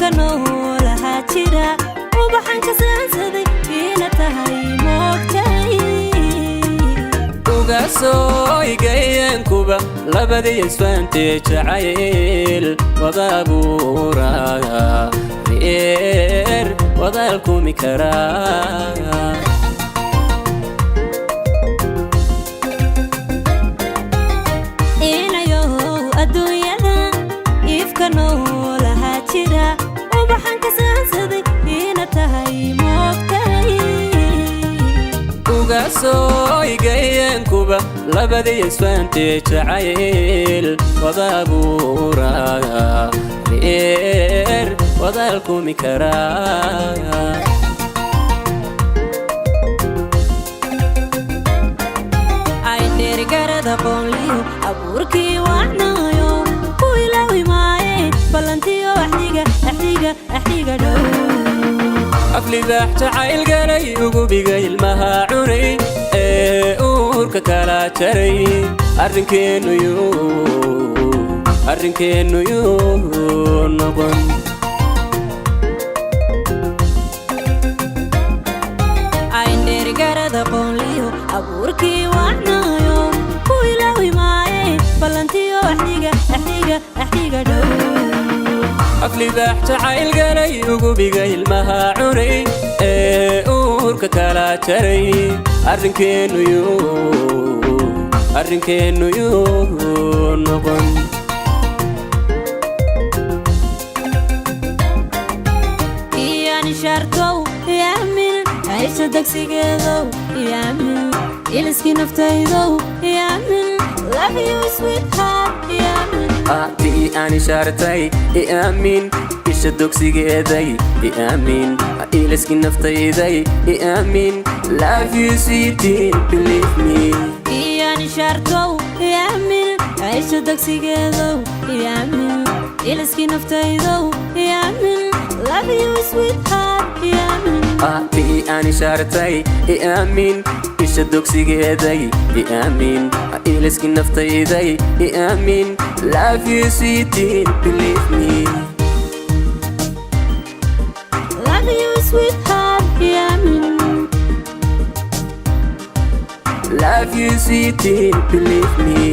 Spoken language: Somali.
Ifka noolahaa jira ubaxan ka saansaday ina tahay, moogtahay? Ugaasooygayankuba labadii isfahamtee jacayl wada abuuraa, reer wadaalkumi karaa. Inayow adduunyada ifka noolahaa jira ubaxan ka saansaday ina tahay, moogtahay? Ugaasooygayankuba labadii isfahamtee jacayl wada abuuraa, reer wadaalkumi karaa. Aydheerigarada qoonliyo abuurkii wacnaayo ku ilaawi maaye ballantiyo axdiga, axdiga, axdiga dhow. Aflibaax jacayl galay, ugubiga ilmaha cunay ee uurka kala jaray, arrinkeennu yuu, arrinkeennu yuu noqon. Aydheerigarada qoonliyo abuurkii wacnaayo ku ilaawi maaye ballantiyo axdiga, axdiga, axdiga dhow. Aflibaax jacayl galay, ugubiga ilmaha cunay ee uurka kala jaray, arrinkeennu yuu, arrinkeennu yuu noqon. Iyaan ishaartow yaamin, aysha degsigeedow yaamin, iliskii naftaydow yaamin, love you sweetheart yaamin. Tii aan ishaartay i aamin, isha dogsigeeday i aamin, ilaskii naftayday i aamin, love you sweetie, believe me. Iyaan ishaartow yaamin, aysha degsigeedow yaamin, iliskii naftaydow yaamin, love you sweetheart yaamin. Tii aan ishaartay i aamin, isha dogsigeeday i aamin, ilaskii naftayday i aamin, love you sweetie, believe me. Love you sweetheart yaamin. Love you sweetie, believe me.